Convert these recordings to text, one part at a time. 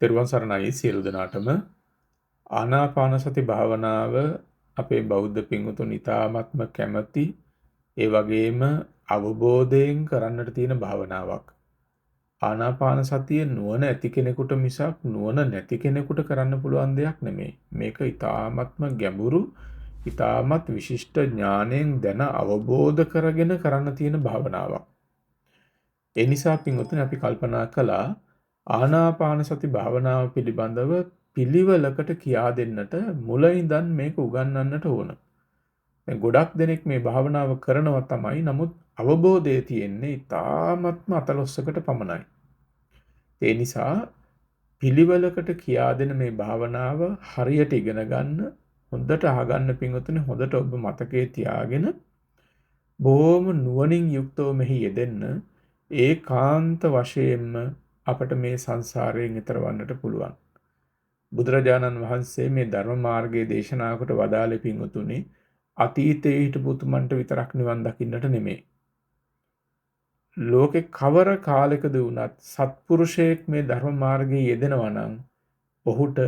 තෙරුවන් සරණයි සියලු දෙනාටම. ආනාපාන සති භාවනාව අපේ බෞද්ධ පින්වතුන් ඉතාමත්ම කැමති, ඒ වගේම අවබෝධයෙන් කරන්නට තියෙන භාවනාවක්. ආනාපාන සතිය නුවණ ඇති කෙනෙකුට මිසක් නුවණ නැති කෙනෙකුට කරන්න පුළුවන් දෙයක් නෙමෙයි. මේක ඉතාමත්ම ගැඹුරු, ඉතාමත් විශිෂ්ට ඥාණයෙන් දැන අවබෝධ කරගෙන කරන්න තියෙන භාවනාවක්. ඒ නිසා පින්වතුනි, අපි කල්පනා කළා ආනාපාන සති භාවනාව පිළිබඳව පිළිවෙලකට කියා දෙන්නට මුල ඉඳන් මේක උගන්වන්නට ඕන. දැන් ගොඩක් දෙනෙක් මේ භාවනාව කරනවා තමයි. නමුත් අවබෝධය තියෙන්නේ ඉතාමත්ම අතලොස්සකට පමණයි. ඒ නිසා පිළිවෙලකට කියා දෙන මේ භාවනාව හරියට ඉගෙන ගන්න, හොඳට අහගන්න පින්වතුනි, හොඳට ඔබ මතකයේ තියාගෙන බොහොම නුවණින් යුක්තව මෙහි යෙදෙන්න. ඒකාන්ත වශයෙන්ම අපට මේ සංසාරයෙන් එතර වන්නට පුළුවන්. බුදුරජාණන් වහන්සේ මේ ධර්ම මාර්ගයේ දේශනා කොට වදාළේ පින්වතුනි, අතීතයේ හිටපු උතුමන්ට විතරක් නිවන් දකින්නට නෙමෙයි. ලෝකේ කවර කාලෙකද වුණත් සත්පුරුෂයෙක් මේ ධර්ම මාර්ගයේ යෙදෙනවා නම් ඔහුට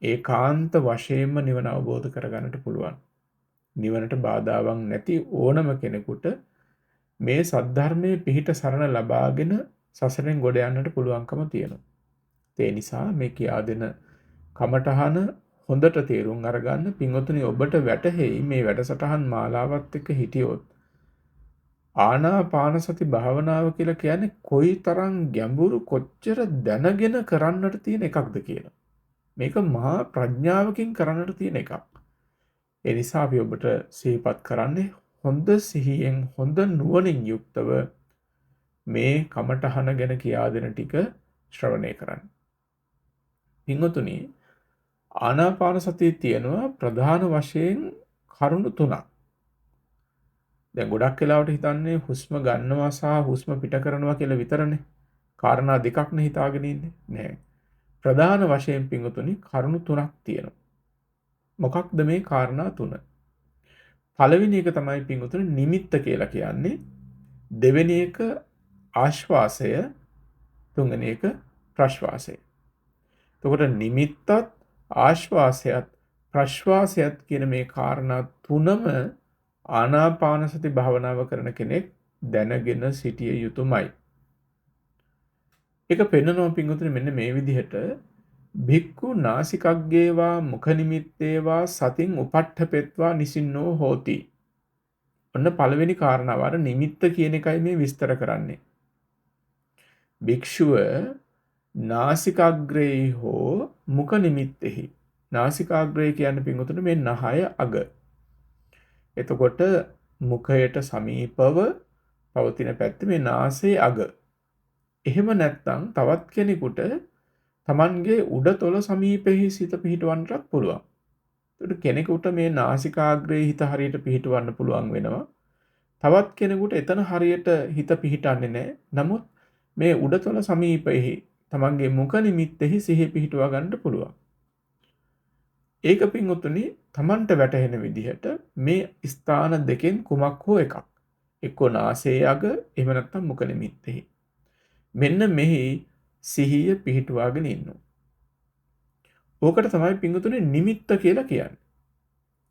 ඒකාන්ත වශයෙන්ම නිවන අවබෝධ කරගන්නට පුළුවන්. නිවනට බාධාවක් නැති ඕනම කෙනෙකුට මේ සද්ධර්මයේ පිහිට සරණ ලබාගෙන සසරෙන් ගොඩ යන්නට පුළුවන්කම තියෙනවා. ඒ නිසා මේ කියා දෙන කමඨහන හොඳට තේරුම් අරගන්න පින්වතුනි. ඔබට වැටහෙයි මේ වැඩසටහන් මාලාවත් එක්ක හිටියොත් ආනාපාන සති භාවනාව කියලා කියන්නේ කොයිතරම් ගැඹුරු, කොච්චර දැනගෙන කරන්නට තියෙන එකක්ද කියලා. මේක මහා ප්‍රඥාවකින් කරන්නට තියෙන එකක්. ඒ නිසා අපි ඔබට සිහිපත් කරන්නේ හොඳ සිහියෙන්, හොඳ නුවණින් යුක්තව මේ කමඨහන ගැන කියා දෙන ටික ශ්‍රවණය කරන්න. පින්වතුනි, ආනාපාන සතියේ තියෙනවා ප්‍රධාන වශයෙන් කරුණු තුනක්. දැන් ගොඩක් වෙලාවට හිතන්නේ හුස්ම ගන්නවා සහ හුස්ම පිට කරනවා කියලා විතරනේ. කාරණා දෙකක්නේ හිතාගෙන ඉන්නේ. නෑ. ප්‍රධාන වශයෙන් පින්වතුනි කරුණු තුනක් තියෙනවා. මොකක්ද මේ කාරණා තුන? පළවෙනි එක තමයි පින්වතුනි නිමිත්ත කියලා කියන්නේ. දෙවෙනි එක ආශ්වාසය, තුන්වෙනි එක ප්‍රශ්වාසය. එතකොට නිමිත්තත් ආශ්වාසයත් ප්‍රශ්වාසයත් කියන මේ කාරණා තුනම ආනාපාන සති භාවනාව කරන කෙනෙක් දැනගෙන සිටිය යුතුමයි. ඒක පෙන්නනවා පින්වතුනි මෙන්න මේ විදිහට, භික්ඛු නාසිකග්ගේවා මුඛ නිමිත්තේවා සතින් උපට්ඨපෙත්වා නිසින්නෝ හෝති. ඔන්න පළවෙනි කාරණාව, අර නිමිත්ත කියන එකයි මේ විස්තර කරන්නේ. භික්ෂුව නාසිකාග්‍රේහි හෝ මුඛ නිමිත්තෙහි. නාසිකාග්‍රේ කියන්නේ පින්වතුනි මේ නහය අග. එතකොට මුඛයට සමීපව පවතින පැත්තේ මේ නාසයේ අග. එහෙම නැත්නම් තවත් කෙනෙකුට Tamanගේ උඩතොල සමීපෙහි සිත පිහිටවන්නටත් පුළුවන්. එතකොට කෙනෙකුට මේ නාසිකාග්‍රේ හිත හරියට පිහිටවන්න පුළුවන් වෙනවා. තවත් කෙනෙකුට එතන හරියට හිත පිහිටන්නේ නැහැ. නමුත් මේ උඩතොල සමීපෙහි තමන්ගේ මුඛ නිමිත්තෙහි සිහිය පිහිටුවා ගන්නට පුළුවන්. ඒක පින්වතුනි තමන්ට වැටහෙන විදිහට මේ ස්ථාන දෙකෙන් කුමක් හෝ එකක්. එක්කෝ නාසයේ අග, එහෙම නැත්නම් මුඛ නිමිත්තෙහි. මෙන්න මෙහි සිහිය පිහිටුවාගෙන ඉන්නවා. ඕකට තමයි පින්වතුනි නිමිත්ත කියලා කියන්නේ.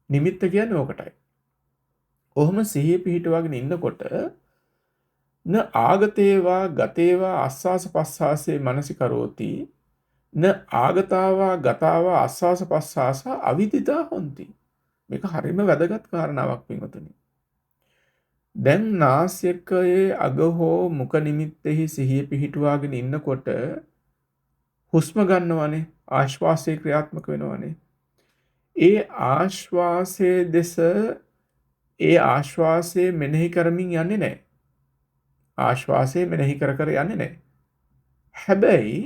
නිමිත්ත කියන්නේ ඕකටයි. ඔහොම සිහිය පිහිටුවාගෙන ඉන්නකොට න ආගතේවා ගතේවා අස්වාස පස්වාසේ මනසිකරෝති න ආගතාවා ගතාවා අස්වාස පස්වාස අවිදිතා හොಂತಿ. මේක හරිම වැදගත් කාරණාවක් පින්වතුනි. දැන් නාසිකයේ අග හෝ මුඛ නිමිත්තෙහි සිහිය පිහිටුවාගෙන ඉන්නකොට හුස්ම ගන්නවනේ, ආශ්වාසය ක්‍රියාත්මක වෙනවනේ. ඒ ආශ්වාසයේ දෙස ඒ ආශ්වාසයේ මෙනෙහි කරමින් යන්නේ නැහැ. ආශ්වාසය මෙනෙහි කර කර යන්නේ නැහැ. හැබැයි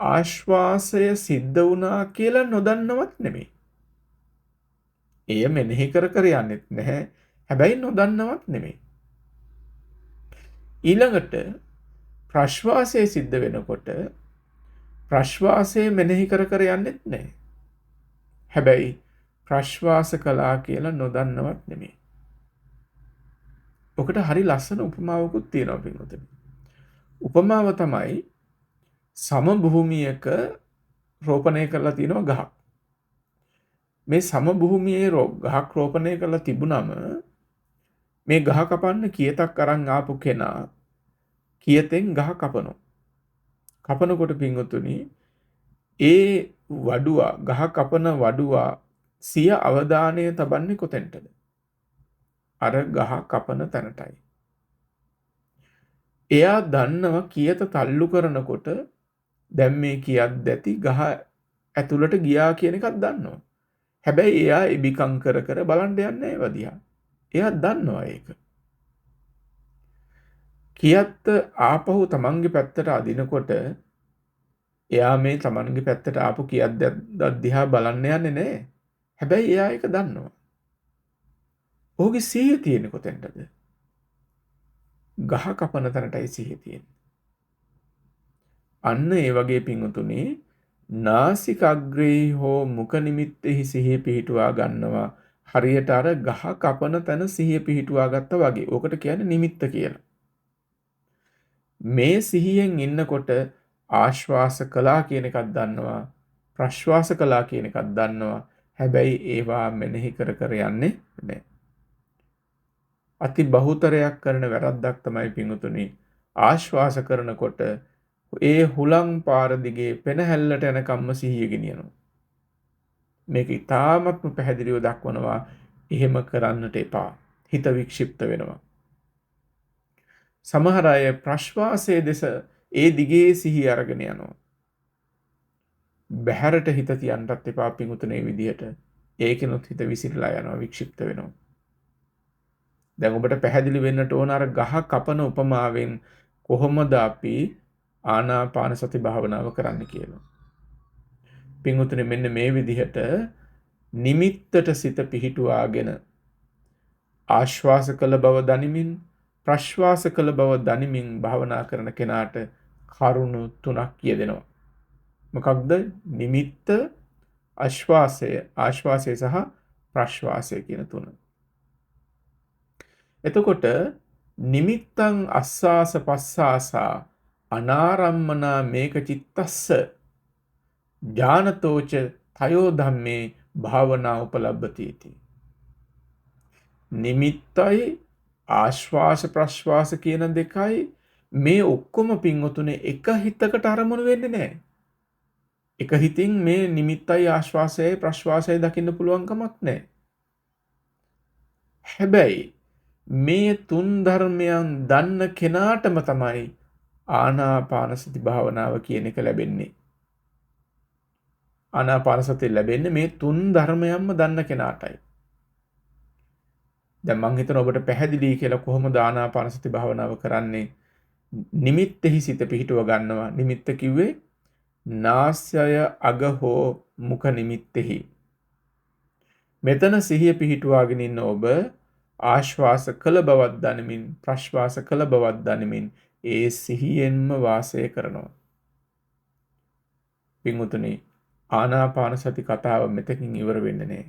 ආශ්වාසය සිද්ධ වුණා කියලා නොදන්නවත් නෙමෙයි. එය මෙනෙහි කර කර යන්නෙත් නැහැ. හැබැයි නොදන්නවත් නෙමෙයි. ඊළඟට ප්‍රශ්වාසය සිද්ධ වෙනකොට ප්‍රශ්වාසය මෙනෙහි කර කර යන්නෙත් නැහැ. හැබැයි ප්‍රශ්වාස කළා කියලා නොදන්නවත් නෙමෙයි. ඔකට හරි ලස්සන උපමාවකුත් තියෙනවා පින්වතුනි. උපමාව තමයි සම භූමියක රෝපණය කරලා තියෙනවා ගහක්. මේ සම භූමියේ ගහක් රෝපණය කරලා තිබුණම මේ ගහ කපන්න කියතක් අරන් ආපු කෙනා කියතෙන් ගහ කපනවා. කපනකොට පින්වතුනි ඒ වඩුවා ගහ කපන වඩුවා සිය අවධානය තබන්නේ කොතෙන්ටද? අර ගහ කපන තැනටයි. එයා දන්නවා කියත තල්ලු කරනකොට දැන් මේ කියත් දැති ගහ ඇතුළට ගියා කියන එකක් දන්නවා. හැබැයි එයා ඉබිකම් කර කර බලන්න යන්නේ නැහැ ඒවා දිහා. එයා දන්නවා ඒක. කියත්ත ආපහු තමන්ගේ පැත්තට අදිනකොට එයා මේ තමන්ගේ පැත්තට ආපු කියත් දිහා බලන්න යන්නේ නැහැ. හැබැයි එයා ඒක දන්නවා. ඔහුගේ සිහිය තියෙන්නේ කොතෙන්ටද? ගහ කපන තැනටයි සිහිය තියෙන්නේ. අන්න ඒ වගේ පින්වතුනි නාසිකාග්‍රේ හෝ මුඛ නිමිත්තෙහි සිහිය පිහිටුවා ගන්නවා. හරියට අර ගහ කපන තැන සිහිය පිහිටුවා ගත්තා වගේ. ඕකට කියන්නේ නිමිත්ත කියලා. මේ සිහියෙන් ඉන්නකොට ආශ්වාස කළා කියන එකක් දන්නවා, ප්‍රශ්වාස කළා කියන එකක් දන්නවා. හැබැයි ඒවා මෙනෙහි කර කර යන්නේ නැහැ. අති බහුතරයක් කරන වැරද්දක් තමයි පින්වතුනි ආශ්වාස කරනකොට ඒ හුලං පාර දිගේ පෙනහැල්ලට යනකම්ම සිහිය ගෙනියනවා. මේක ඉතාමත්ම පැහැදිලිව දක්වනවා එහෙම කරන්නට එපා. හිත වික්ෂිප්ත වෙනවා. සමහර අය ප්‍රශ්වාසයේ දෙස ඒ දිගේ සිහිය අරගෙන යනවා. බහැරට හිත තියන්නත් එපා පිංගුතුනේ විදිහට. ඒකෙනුත් හිත විසිරලා යනවා, වික්ෂිප්ත වෙනවා. දැන් ඔබට පැහැදිලි වෙන්නට ඕන අර ගහ කපන උපමාවෙන් කොහොමද අපි ආනාපාන සති භාවනාව කරන්න කියලා. පිංගුතුනේ මෙන්න මේ විදිහට නිමිත්තට සිත පිහිටුවාගෙන ආශ්වාස කළ බව දනිමින් ප්‍රශ්වාස කළ බව දනිමින් භාවනා කරන කෙනාට කරුණු තුනක් කියදෙනවා. මොකක්ද? නිමිත්ත, ආශ්වාසය, ආශ්වාසය සහ ප්‍රශ්වාසය කියන තුන. එතකොට නිමිත්තං අස්ಸಾස පස්සාසා අනාරම්මනා මේක චිත්තස්ස ඥානතෝච තයෝ ධම්මේ භාවනා උපලබ්ධති. නිමිත්තයි ආශ්වාස ප්‍රශ්වාස කියන දෙකයි මේ ඔක්කොම පින්වතුනේ එක හිතකට අරමුණු වෙන්නේ නැහැ. එක හිතින් මේ නිමිත්තයි ආශ්වාසයයි ප්‍රශ්වාසයයි දකින්න පුළුවන් කමක් නැහැ. හැබැයි මේ තුන් ධර්මයන් දන්න කෙනාටම තමයි ආනාපාන සති භාවනාව කියන එක ලැබෙන්නේ. ආනාපාන සතිය ලැබෙන්නේ මේ තුන් ධර්මයන්ම දන්න කෙනාටයි. දැන් මං හිතනවා ඔබට පැහැදිලි කියලා කොහොමද ආනාපාන සති භාවනාව කරන්නේ. නිමිත්තෙහි සිත පිහිටුව ගන්නවා. නිමිත්ත කිව්වේ නාසය අග හෝ මුඛ නිමිත්තෙහි. මෙතන සිහිය පිහිටුවාගෙන ඉන්න ඔබ ආශ්වාස කළ බවක් දනිමින් ප්‍රශ්වාස කළ බවක් දනිමින් ඒ සිහියෙන්ම වාසය කරනවා. පින්වතුනි, ආනාපාන සති කතාව මෙතකින් ඉවර වෙන්නේ නෑ.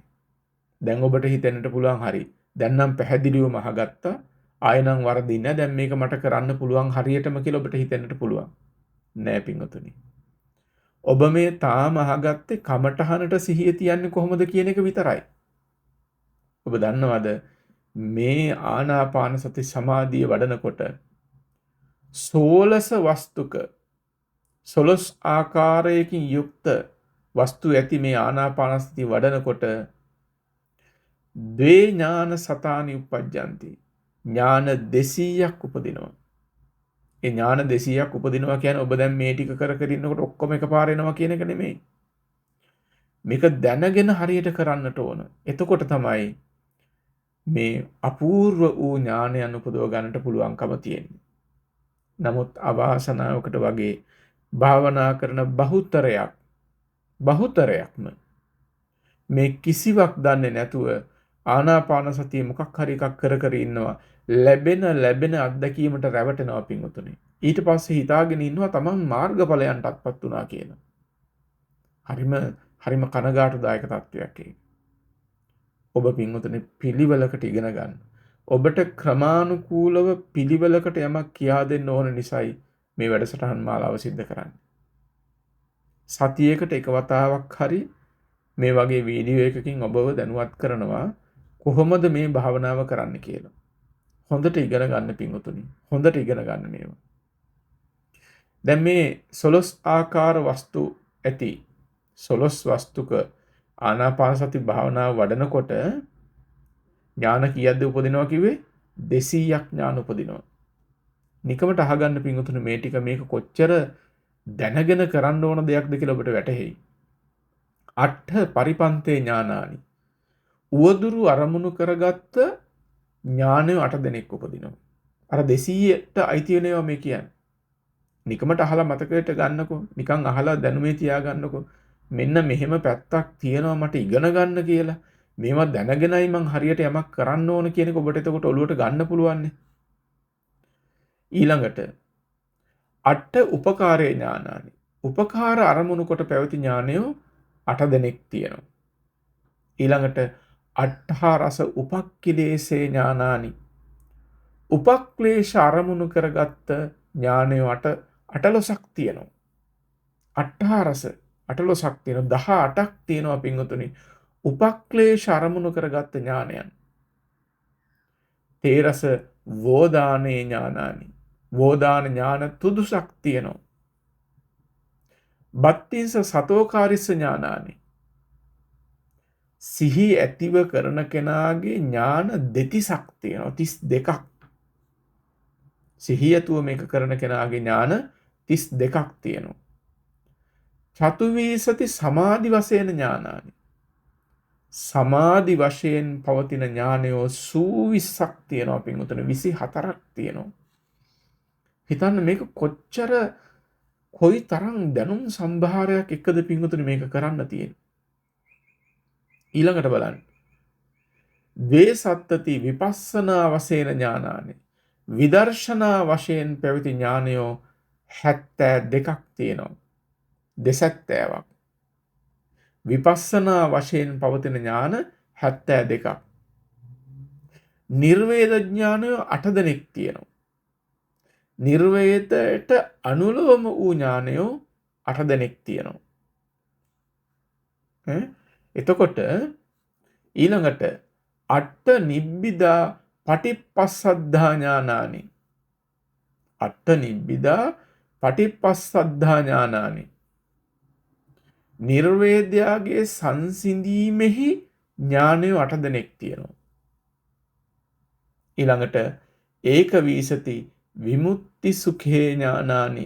දැන් ඔබට හිතෙන්නට පුළුවන් හරි, දැන් නම් පැහැදිලිවම අහගත්තා, ආයෙ නම් වරදින්නේ නෑ, දැන් මේක මට කරන්න පුළුවන් හරියටම කියලා ඔබට හිතෙන්නට පුළුවන්. නෑ පින්වතුනි, ඔබ මේ තාම අහගත්තේ කමටහනට සිහිය තියන්නේ කොහොමද කියන එක විතරයි. ඔබ දන්නවද මේ ආනාපාන සති සමාධිය වඩනකොට සෝලස වස්තුක සොළොස් ආකාරයකින් යුක්ත වස්තු ඇති මේ ආනාපාන සති වඩනකොට ද්වේ ඥාන සතානි උපජ්ජಂತಿ, ඥාන 200ක් උපදිනවා. ඒ ඥාන 200ක් උපදිනවා කියන්නේ ඔබ දැන් මේ ටික කර කර ඉන්නකොට ඔක්කොම එකපාර එනවා කියන එක නෙමෙයි. මේක දැනගෙන හරියට කරන්නට ඕන. එතකොට තමයි මේ අපූර්ව වූ ඥානයන් උපදව ගන්නට පුළුවන්කම තියෙන්නේ. නමුත් අවාසනාවකට වගේ භාවනා කරන බහුතරයක්ම මේ කිසිවක් දන්නේ නැතුව ආනාපාන සතිය මොකක් හරි එකක් කර කර ඉන්නවා. ලැබෙන ලැබෙන අත්දැකීමට රැවටෙනවා පින්වතුනි. ඊට පස්සේ හිතාගෙන ඉන්නවා තමන් මාර්ගඵලයන්ට අත්පත් වුණා කියලා. හරිම හරිම කනගාටුදායක තත්ත්වයක් ඒක. ඔබ පින්වතුනි පිළිවෙලකට ඉගෙන ගන්න. ඔබට ක්‍රමානුකූලව පිළිවෙලකට යමක් කියා දෙන්න ඕන නිසායි මේ වැඩසටහන් මාලාව සිද්ධ කරන්නේ. සතියකට එක වතාවක් හරි මේ වගේ වීඩියෝ එකකින් ඔබව දැනුවත් කරනවා කොහොමද මේ භාවනාව කරන්න කියලා. හොඳට ඉගෙන ගන්න පින්වතුනි. හොඳට ඉගෙන ගන්න මේවා. දැන් මේ 12 ආකාර වස්තු ඇති 12 වස්තුක ආනාපාන සති භාවනාව වඩනකොට ඥාන කීයක්ද උපදිනවා කිව්වේ? 200ක් ඥාන උපදිනවා. නිකමට අහගන්න පින්වතුනි මේ ටික, මේක කොච්චර දැනගෙන කරන්න ඕන දෙයක්ද කියලා ඔබට වැටහෙයි. අට්ඨ පරිපන්තේ ඥානානි. උවදුරු අරමුණු කරගත්ත ඥානය 8 දෙනෙක් උපදිනවා. අර 200ට අයිති වෙන ඒවා මේ කියන්නේ. නිකමට අහලා මතකයට ගන්නකෝ, නිකන් අහලා දැනුමේ තියාගන්නකෝ. මෙන්න මෙහෙම පැත්තක් තියෙනවා මට ඉගෙන ගන්න කියලා. මේවා දැනගෙනයි මං හරියට යමක් කරන්න ඕන කියන එක ඔබට එතකොට ඔළුවට ගන්න පුළුවන්නේ. ඊළඟට අට්ඨ උපකාරේ ඥානානි. උපකාර අරමුණු කොට පැවති ඥානයෝ 8 දෙනෙක් තියෙනවා. ඊළඟට අට්ඨා රස උපක්ඛිලේසේ ඥානානි. උපක්ලේශ අරමුණු කරගත්ත ඥානයෝ 8 තියෙනවා. අට්ඨා රස 8 තියෙනවා. 18ක් තියෙනවා පින්වතුනි. උපක්ලේශ අරමුණු කරගත්ත ඥානයන්. තේරස වෝදානේ ඥානානි. වෝදාන ඥාන තුදුසක් තියෙනවා. බත්තිංස සතෝකාරිස්ස ඥානානි. සිහි ඇතිව කරන කෙනාගේ ඥාන දෙතිසක් තියෙනවා. 32ක්. සිහි ඇතුව මේක කරන කෙනාගේ ඥාන 32ක් තියෙනවා. චතුවීසති සමාධි වශයෙන් ඥානානි. සමාධි වශයෙන් පවතින ඥානයෝ 20ක් තියෙනවා පින්වතුනි. 24ක් තියෙනවා. හිතන්න මේක කොච්චර කොයි තරම් දැනුම් සම්භාරයක් එක්කද පින්වතුනි මේක කරන්න තියෙන්නේ. ඊළඟට බලන්න. ද්වේසත්තති විපස්සනා වශයෙන් ඥානානි. විදර්ශනා වශයෙන් පැවති ඥානයෝ 72ක් තියෙනවා. 270ක්. විපස්සනා වශයෙන් පවතින ඥාන 72ක්. නිර්වේද ඥානය 8 දෙනෙක් තියෙනවා. නිර්වේදයට අනුලෝම වූ ඥානයෝ 8 දෙනෙක් තියෙනවා. එතකොට ඊළඟට අට්ඨ නිබ්බිදා පටිපස්සද්ධා ඥානානි. අට්ඨ නිබ්බිදා පටිපස්සද්ධා ඥානානි. නිර්වේදයාගේ සංසිඳීමෙහි ඥානය 8 දෙනෙක් තියෙනවා. ඊළඟට ඒක වීසති විමුක්ති සුඛේ ඥානානි.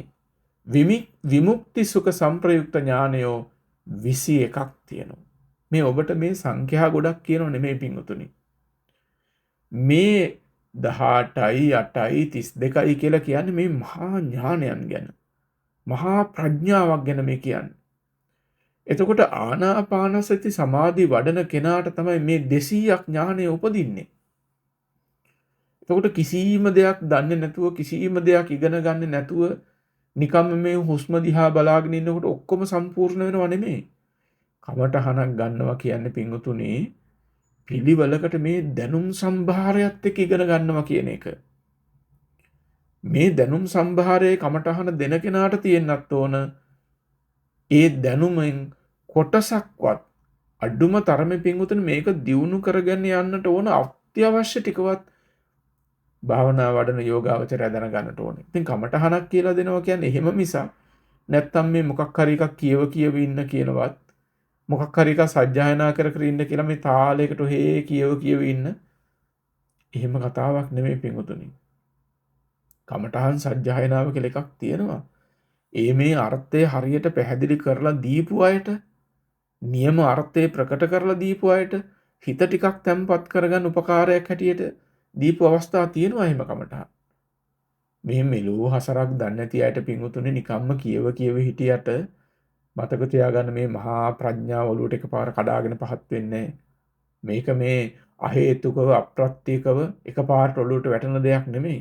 විමුක්ති සුඛ සම්ප්‍රයුක්ත ඥානයෝ 21ක් තියෙනවා. මේ ඔබට මේ සංඛ්‍යා ගොඩක් කියනව නෙමෙයි පින්වතුනි. මේ 18යි 8යි 32යි කියලා කියන්නේ මේ මහා ඥානයන් ගැන, මහා ප්‍රඥාවක් ගැන මේ කියන්නේ. එතකොට ආනාපානසති සමාධි වඩන කෙනාට තමයි මේ 200ක් ඥානය උපදින්නේ. එතකොට කිසිම දෙයක් දන්නේ නැතුව, කිසිම දෙයක් ඉගෙන ගන්න නැතුව නිකම්ම මේ හුස්ම දිහා බලාගෙන ඉන්නකොට ඔක්කොම සම්පූර්ණ වෙනව නෙමෙයි. කමටහනක් ගන්නවා කියන්නේ පින්වතුනි පිළිවෙලකට මේ දැනුම් සම්භාරයත් එක්ක ඉගෙන ගන්නවා කියන එක. මේ දැනුම් සම්භාරයේ කමටහන දෙන කෙනාට තියෙන්නත් ඕන ඒ දැනුමෙන් කොටසක්වත් අඩුම තරමේ පින්වතුනි මේක දියුණු කරගෙන යන්නට ඕන අත්‍යවශ්‍ය ටිකවත් භාවනා වඩන යෝගාවචරය දැනගන්නට ඕනේ. ඉතින් කමටහනක් කියලා දෙනවා කියන්නේ එහෙම මිසක් නැත්තම් මේ මොකක් හරි එකක් කියව කියව ඉන්න කියනවත්, මොකක් හරි එකක් සජ්ජායනා කර කර ඉන්න කියලා මේ තාලයකට ඔහේ කියව කියව ඉන්න එහෙම කතාවක් නෙමෙයි පින්වතුනි. කමටහන් සජ්ජායනාව කියලා එකක් තියෙනවා. ඒ මේ අර්ථය හරියට පැහැදිලි කරලා දීපු අයට, නියම අර්ථය ප්‍රකට කරලා දීපු අයට හිත ටිකක් තැම්පත් කරගන්න උපකාරයක් හැටියට දීපු අවස්ථා තියෙනවා එහෙම කමටහන්. මේ මෙලෝ හසරක් දන්නේ නැති අයට පින්වතුනි නිකම්ම කියව කියව හිටියට මතක තියාගන්න මේ මහා ප්‍රඥාව ඔලුවට එකපාර කඩාගෙන පහත් වෙන්නේ. මේක මේ අහේතුකව අප්‍රත්‍යකව එකපාරට ඔලුවට වැටෙන දෙයක් නෙමෙයි.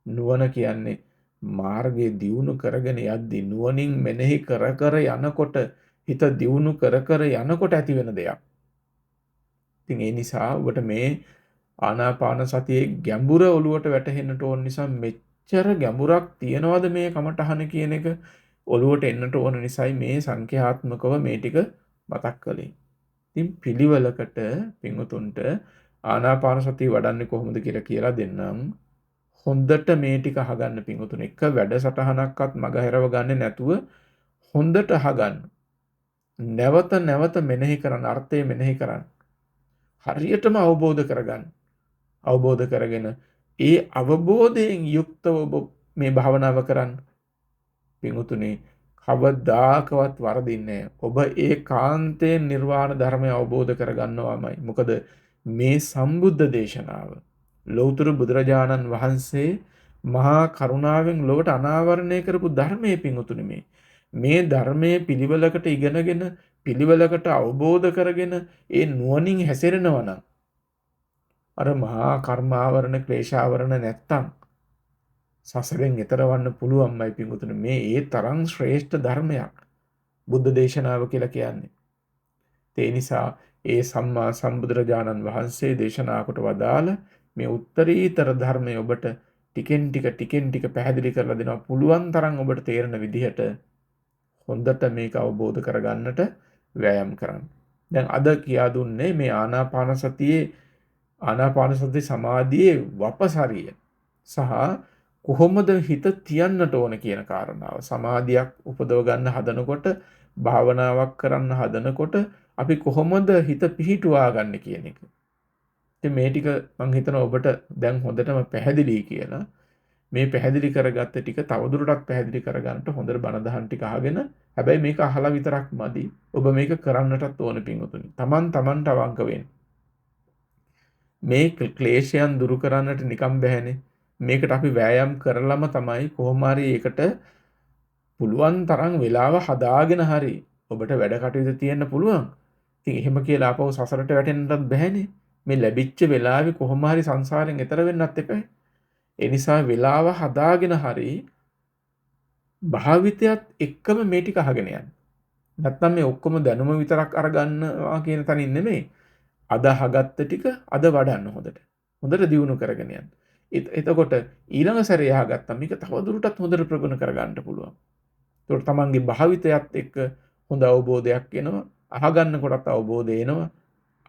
නුවණ කියන්නේ මාර්ගයේ දියුණු කරගෙන යද්දී නුවණින් මෙනෙහි කර කර යනකොට, හිත දියුණු කර කර යනකොට ඇති වෙන දෙයක්. ඉතින් ඒ නිසා ඔබට මේ ආනාපාන සතියේ ගැඹුර ඔලුවට වැටහෙන්නට ඕන නිසා මෙච්චර ගැඹුරක් තියනවද මේ කමටහන කියන එක ඔළුවට එන්නට ඕන නිසායි මේ සංඛ්‍යාත්මකව මේ ටික මතක් කළේ. ඉතින් පිළිවෙලකට පින්වතුන්ට ආනාපාන සතිය වඩන්නේ කොහොමද කියලා කියලා දෙන්නම්. හොඳට මේ ටික අහගන්න පින්වතුන්. එක වැඩසටහනක්වත් මගහැරව ගන්නේ නැතුව හොඳට අහගන්න. නැවත නැවත මෙනෙහි කරන්න, අර්ථය මෙනෙහි කරන්න. හරියටම අවබෝධ කරගන්න. අවබෝධ කරගෙන ඒ අවබෝධයෙන් යුක්තව ඔබ මේ භාවනාව කරන්න. පින්වතුනි, කවදාකවත් වරදින්නේ නැහැ. ඔබ ඒකාන්තයෙන් නිර්වාණ ධර්මය අවබෝධ කරගන්නවාමයි. මොකද මේ සම්බුද්ධ දේශනාව ලෞතර බුදුරජාණන් වහන්සේ මහා කරුණාවෙන් ලොවට අනාවරණය කරපු ධර්මයේ පින්වතුනි, මේ ධර්මයේ පිළිවෙලකට ඉගෙනගෙන පිළිවෙලකට අවබෝධ කරගෙන ඒ නුවණින් හැසිරෙනවා නම් අර මහා කර්මාවරණ ක්ලේශාවරණ නැත්තම් සසරෙන් එතර වන්න පුළුවන්මයි පින්වතුනි. මේ ඒ තරම් ශ්‍රේෂ්ඨ ධර්මයක් බුද්ධ දේශනාව කියලා කියන්නේ. ඒ නිසා ඒ සම්මා සම්බුදුරජාණන් වහන්සේ දේශනා කොට වදාළ මේ උත්තරීතර ධර්මය ඔබට ටිකෙන් ටික ටිකෙන් ටික පැහැදිලි කරලා දෙනවා. පුළුවන් තරම් ඔබට තේරෙන විදිහට හොඳට මේක අවබෝධ කරගන්නට වෑයම් කරන්න. දැන් අද කියා දුන්නේ මේ ආනාපාන සතියේ ආනාපාන සති සමාධියේ වපසරිය සහ කොහොමද හිත තියන්නට ඕන කියන කාරණාව. සමාධියක් උපදව ගන්න හදනකොට, භාවනාවක් කරන්න හදනකොට අපි කොහොමද හිත පිහිටුවා ගන්න කියන එක. ඉතින් මේ ටික මං හිතනවා ඔබට දැන් හොඳටම පැහැදිලි කියලා. මේ පැහැදිලි කරගත්ත ටික තවදුරටත් පැහැදිලි කරගන්නට හොඳට බණ දහම් ටික අහගෙන, හැබැයි මේක අහලා විතරක් මදි. ඔබ මේක කරන්නටත් ඕන පින්වතුනි. තමන් තමන්ට අවංක වෙන්න. මේ ක්ලේශයන් දුරු කරන්නට නිකම් බැහැනේ. මේකට අපි වෑයම් කරලම තමයි කොහොම හරි ඒකට පුළුවන් තරම් වෙලාව හදාගෙන හරි ඔබට වැඩ කටයුතු තියන්න පුළුවන්. ඉතින් එහෙම කියලා ආපහු සසරට වැටෙන්නටත් බැහැනේ. මේ ලැබිච්ච වෙලාවේ කොහොම හරි සංසාරයෙන් එතර වෙන්නත් එපා. ඒ නිසා වෙලාව හදාගෙන හරි භාවිතයත් එක්කම මේ ටික අහගෙන යන්න. නැත්නම් මේ ඔක්කොම දැනුම විතරක් අරගන්නවා කියන තැනින් නෙමෙයි. අද අහගත්ත ටික අද වඩන්න හොඳට. හොඳට දියුණු කරගෙන යන්න. එතකොට ඊළඟ සැරේ අහගත්තම මේක තව දුරටත් හොඳට ප්‍රගුණ කරගන්න පුළුවන්. ඒතකොට තමන්ගේ භාවිතයත් එක්ක හොඳ අවබෝධයක් එනවා. අහගන්න කොටත් අවබෝධය එනවා.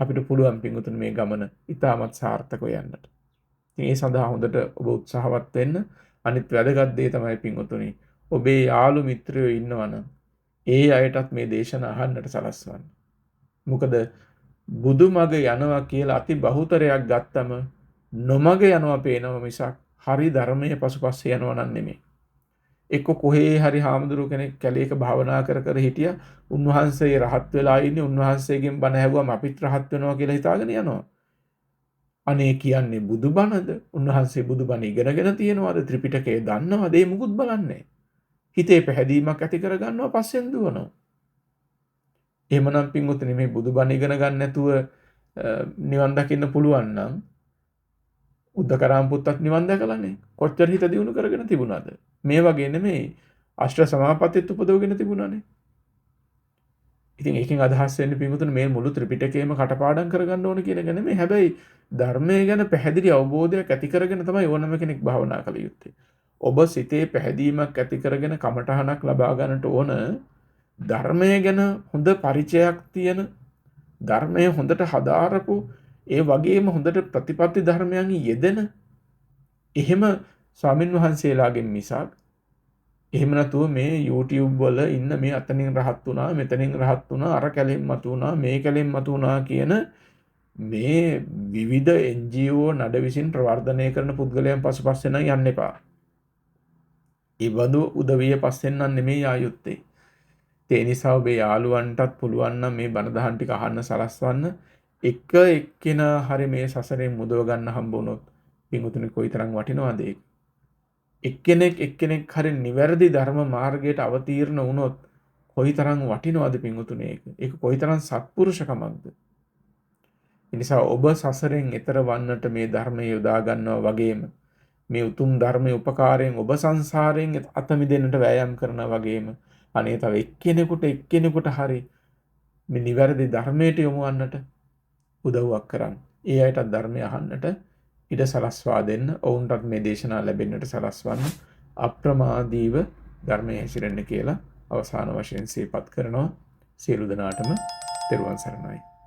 අපිට පුළුවන් පින්වතුනි මේ ගමන ඉතාමත් සාර්ථකව යන්නට. ඉතින් ඒ සඳහා හොඳට ඔබ උත්සාහවත් වෙන්න. අනිත් වැදගත් දේ තමයි පින්වතුනි, ඔබේ යාළු මිත්‍රයෝ ඉන්නවනම් ඒ අයටත් මේ දේශන අහන්නට සලස්වන්න. මොකද බුදු මග යනවා කියලා අති බහුතරයක් ගත්තම නොමග යනවා පේනවා මිසක් හරි ධර්මයේ පසුපස්සේ යනවා නම් නෙමෙයි. එක්ක කොහේ හරි හාමුදුරුවෝ කෙනෙක් කැලේක භාවනා කර කර හිටියා, උන්වහන්සේ රහත් වෙලා ඉන්නේ, උන්වහන්සේගෙන් බණ ඇහුවම අපිත් රහත් වෙනවා කියලා හිතාගෙන යනවා. අනේ කියන්නේ බුදු බණද? උන්වහන්සේ බුදු බණ ඉගෙනගෙන තියෙනවද? ත්‍රිපිටකය දන්නවද? ඒ මුකුත් බලන්නේ. හිතේ පැහැදීමක් ඇති කරගන්නවා, පස්සෙන් දුවනවා. එහෙමනම් පින්වතුනි, මේ බුදු බණ ඉගෙන ගන්න නැතුව නිවන් දකින්න පුළුවන් නම් උද්දකරාම පුත්තත් නිවන් දැකලානේ. කොච්චර හිත දියුණු කරගෙන තිබුණාද? මේ වගේ නෙමෙයි, අෂ්ට සමාපත්තියත් උපදවගෙන තිබුණානේ. ඉතින් ඒකෙන් අදහස් වෙන්නේ පින්වතුනි මේ මුළු ත්‍රිපිටකයම කටපාඩම් කරගන්න ඕන කියන එක නෙමෙයි. හැබැයි ධර්මය ගැන පැහැදිලි අවබෝධයක් ඇති කරගෙන තමයි ඕනම කෙනෙක් භාවනා කළ යුත්තේ. ඔබ සිතේ පැහැදීමක් ඇති කරගෙන කමඨහනක් ලබා ගන්නට ඕන ධර්මය ගැන හොඳ පරිචයක් තියෙන, ධර්මය හොඳට හදාරපු, ඒ වගේම හොඳට ප්‍රතිපත්ති ධර්මයන් යෙදෙන එහෙම ස්වාමින් වහන්සේලාගෙන් මිසක් එහෙම නැතුව මේ YouTube වල ඉන්න මේ අතනින් රහත් වුණා, මෙතනින් රහත් වුණා, අර කැලෙන් මතු වුණා, මේ කැලෙන් මතු වුණා කියන මේ විවිධ NGO නඩ විසින් ප්‍රවර්ධනය කරන පුද්ගලයන් පසුපස්සේ නම් යන්න එපා. ඒ බඳු උදවිය පස්සෙන් නම් නෙමෙයි ආ යුත්තේ. ඒ නිසා ඔබේ යාළුවන්ටත් පුළුවන් නම් මේ බණ දහම් ටික අහන්න සලස්වන්න. එක එක්කෙනා හරි මේ සසරෙන් මුදව ගන්න හම්බ වුණොත් පින්වතුනි කොයිතරම් වටිනවද ඒක. එක්කෙනෙක් එක්කෙනෙක් හරි නිවැරදි ධර්ම මාර්ගයට අවතීර්ණ වුණොත් කොයිතරම් වටිනවද පින්වතුනි ඒක. ඒක කොයිතරම් සත්පුරුෂකමක්ද. ඒ නිසා ඔබ සසරෙන් එතර වන්නට මේ ධර්මය යොදා ගන්නවා වගේම මේ උතුම් ධර්මයේ උපකාරයෙන් ඔබ සංසාරයෙන් අත මිදෙන්නට වෑයම් කරනවා වගේම අනේ තව එක්කෙනෙකුට එක්කෙනෙකුට හරි මේ නිවැරදි ධර්මයට යොමු වන්නට උදව්වක් කරන්න. ඒ අයටත් ධර්මය අහන්නට ඉඩ සලස්වා දෙන්න, ඔවුන්ටත් මේ දේශනා ලැබෙන්නට සලස්වන්න අප්‍රමාදීව ධර්මයේ හැසිරෙන්න කියලා අවසාන වශයෙන් සිහිපත් කරනවා. සියලු දෙනාටම තෙරුවන් සරණයි.